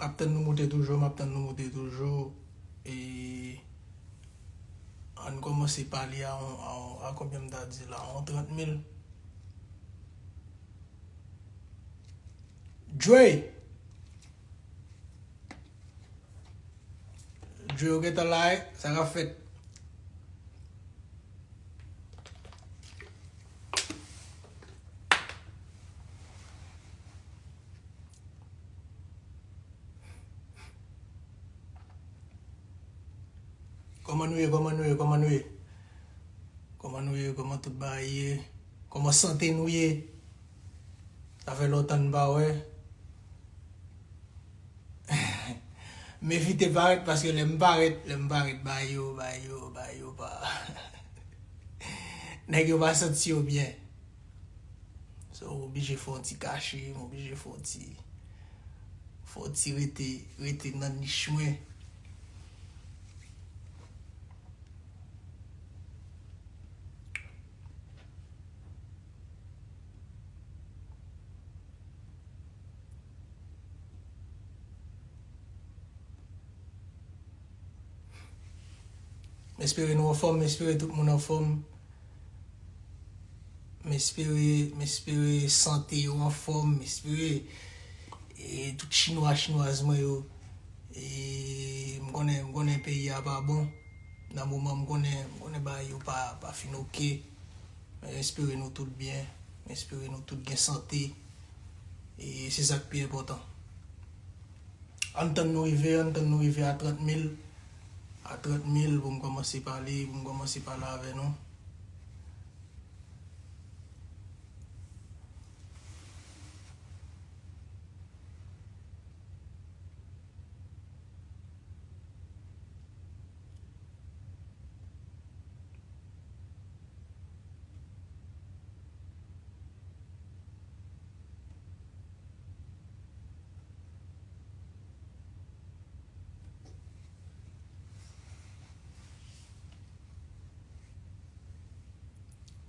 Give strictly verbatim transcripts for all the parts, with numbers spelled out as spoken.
ap tann nou moute toujou, m ap tann nou moute toujou. E ann kòmanse pale a, a, a konbyen m ta di la, yon trant mil. Dre! Dre, ou gentan la, wi? Sa k ap fèt? Kòman nou ye? Kòman nou ye? Kòman nou ye? Kòman nou ye? Kòman tout bagay ye? Kòman sante nou ye? Sa fè lontan n pa wè. M evite parèt paske lè m parèt, lè m parèt, bagay yo, bagay yo, bagay yo pa. Nèg yo pa santi yo byen. So, m oblije fè yon ti kache, m oblije fè yon ti, fè yon ti rete, rete nan nich mwen. M espere nou anfòm, m espere tout moun anfòm. M espere, m espere sante yo anfòm, m espere, e, tout chinwa, chinwaz mwen yo. E, m konnen, m konnen peyi a pa bon. Nan moman m konnen, m konnen bagay yo pa, pa fin oke. Men espere nou tout byen. Men espere nou tout gen sante. E se sa k pi enpòtan. Ann tann nou rive, ann tann nou rive a trant mil. A trant mil pou m kòmanse pale, pou m kòmanse pale avè nou.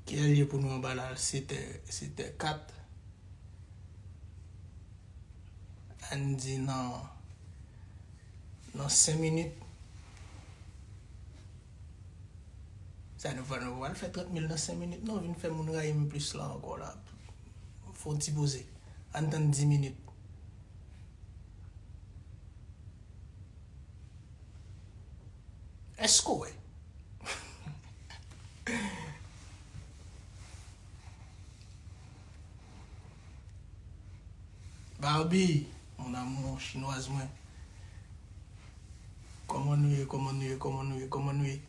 Kilè l ye pou nou anba la? Setè, setè kat. Ann di nan, nan senk minit. Sa nou pral, nou pral fè trant mil nan senk minit. Non, vin fè moun rayi m plis la ankò la. Fè yon ti poze. Ann tann dis minit. Èske w wè? Barbie, mon amour, chinwaz mwen. Kòman nou ye, kòman nou ye, kòman nou ye, kòman nou ye?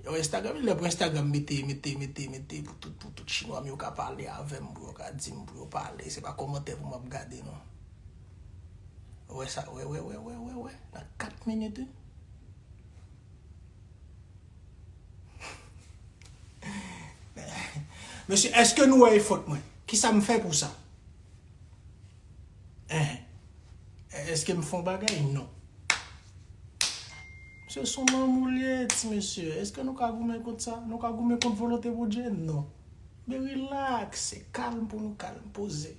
Yo, Instagram, lè pou Instagram mete, mete, mete, mete pou tout, pou tout chinwa m yo ka pale avè m, pou yo ka di m, pou yo pale. Se pa kòmantè pou m ap gade, non. Ou wè sa, wè, wè, wè, wè, wè, wè. Nan kat minit, wi. Mesye, èske nou wè efò mwen? Kisa m fè pou sa? Enhen. Èske m fè yon bagay? Non. Mesye, se yon lanmou l ye, ti mesye. Èske nou ka goumen kont sa? Nou ka goumen kont volonte Bondye? Non. Men rilaks, se kalm pou nou kalm, poze.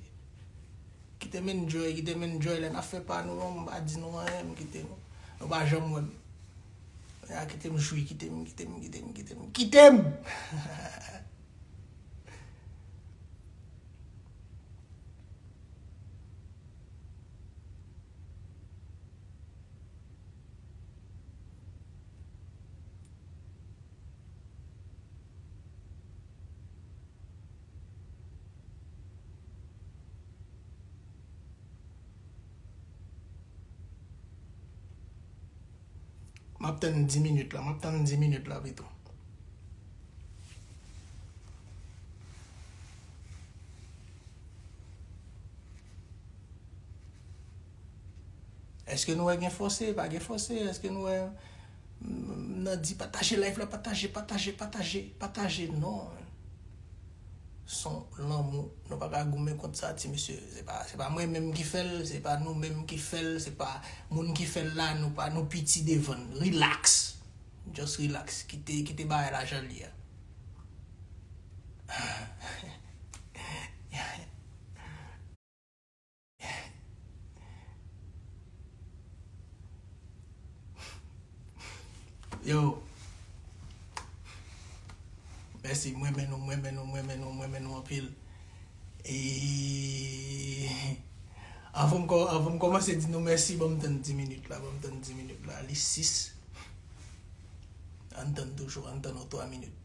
Kite m enjoy, kite m enjoy lè n ap fè pa nou an, m pa di nou anyen, m kite nou. Nou pa janm wè m. Ya, kite m jwi, kite m, kite m, kite m, kite m, kite m! M ap tann dis minit la, m ap tann dis minit la pito. Èske nou wè gen fòse? Pa gen fòse. Èske nou wè, m, m nan di pataje live la, pataje, pataje, pataje, pataje? Non. Se yon lanmou. Nou pa ka goumen kont sa, ti mesye. Se pa, se pa mwen menm ki fè l, se pa nou menm ki fè l, se pa moun ki fè l la, nou pa, nou piti devan l. Relax. Just relax. Kite, kite bagay la jan l ye a. Yo. Mèsi, mwen renmen nou, mwen renmen nou, mwen renmen nou, mwen renmen nou anpil. E anvan m kò-, anvan m kòmanse di nou mèsi, ban m tann dis minit la, ban m tann dis minit la, li sis. Ann tann toujou, ann tann yon twa minit.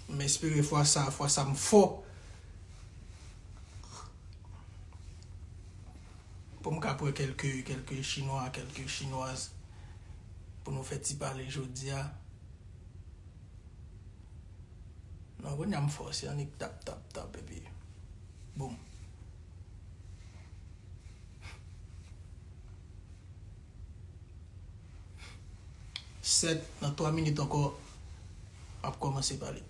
M espere fwa sa, fwa sa m fò. Pou m ka pran kèlke, kèlke chinwa, kèlke chinwaz pou nou fè ti pale jodi a. Non, kounye a m fò, se annik tap, tap, tap, epi boum. Sèt, nan twa minit ankò, m ap kòmanse pale.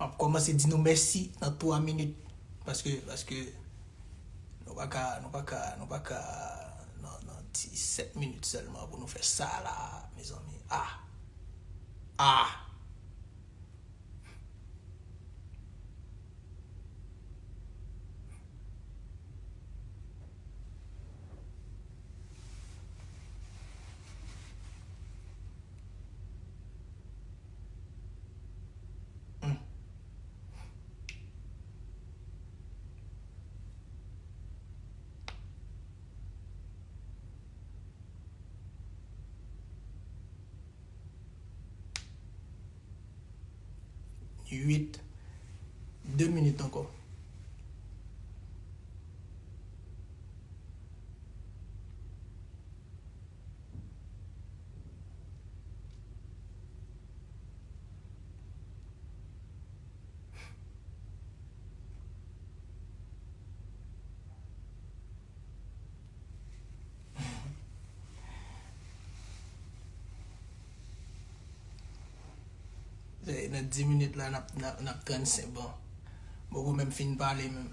M ap kòmanse di nou mèsi nan twa minit. Paske, paske, nou pa ka, nou pa ka, nou pa ka, nan, nan ti sèt minit sèlman pou nou fè sa la, mezanmi. Ah! Ah! Uit. De minit ankò. Se nan dis minit la, n ap, n ap, n ap trannsenk, bon. M poko menm fin pale menm.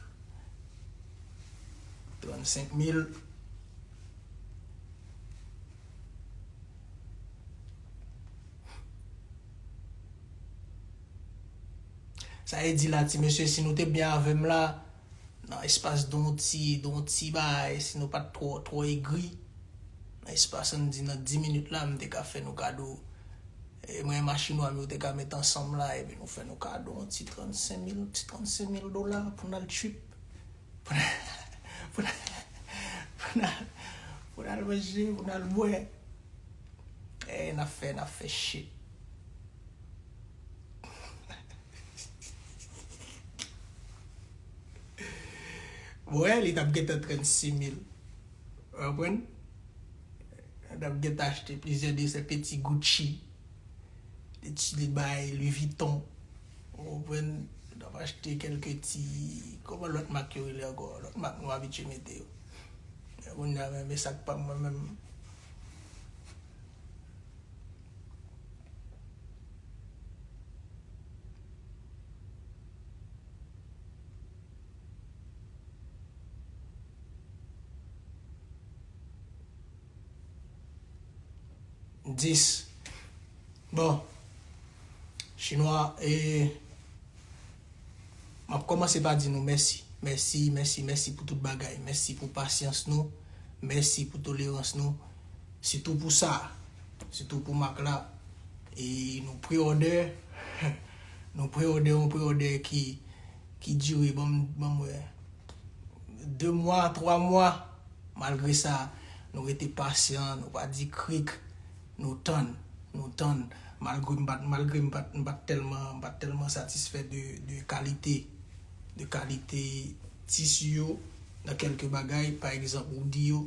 Trannsenk mil. Sa vle di la, ti mesye, si nou te byen avè m la, nan espas de yon ti, de yon ti bagay, si nou pa t twò, twò egri, nan espas, ann di, nan dis minit la, m te ka fè nou kado. E mwen, machinwa m yo te ka met ansanm la, epi nou fè nou kado yon ti trannsenk mil, ti trannsenk mil dola pou n al trip. Pou n al, pou n al, pou n al, pou n al manje, pou n al bwè. E n ap fè, n ap fè shit. Bon, wè, li t ap gentan trannsis mil. Ou konprann? Li t ap gentan achte plizyè de sè peti Gucci. Li ti, li bay Louis Vuitton. Ou konprann? Li t ap achte kèlke ti, kòman lòt mak yo rele ankò? Lòt mak nou abitye mete yo. Men kounye a, men, men sa k pa m mwen menm. Dis. Bon. Chinwa, e, m ap kòmanse pa di nou mèsi. Mèsi, mèsi, mèsi pou tout bagay. Mèsi pou pasyans nou. Mèsi pou tolerans nou. Sitou pou sa. Sitou pou mak la. E nou pre-order. Nou pre-order, yon pre-order ki, ki dire, ban m, ban m wè, de mwa, twa mwa. Malgre sa, nou rete pasyan, nou pa di krik, nou tann, nou tann. Malgre m pa t, malgre m pa t, m pa t tèlman, m pa t tèlman satisfè de, de kalite, de kalite tisi yo nan kèlke bagay, pa egzanp, woudi yo,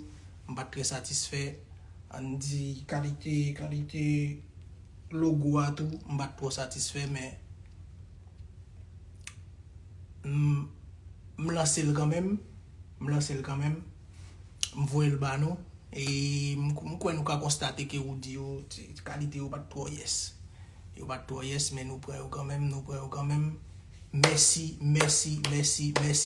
m pa t trè satisfè. Ann di kalite, kalite logo a tou, m pa t twò satisfè, men m, m lanse l kanmenm, m lanse l kanmenm, m voye l ba nou, e m, m kwè nou ka konstate ke woudi yo, ti, kalite yo pa t twò yès. Yo pa t twò yès, men nou pran yo kanmenm, nou pran yo kanmenm. Mèsi, mèsi, mèsi, mèsi.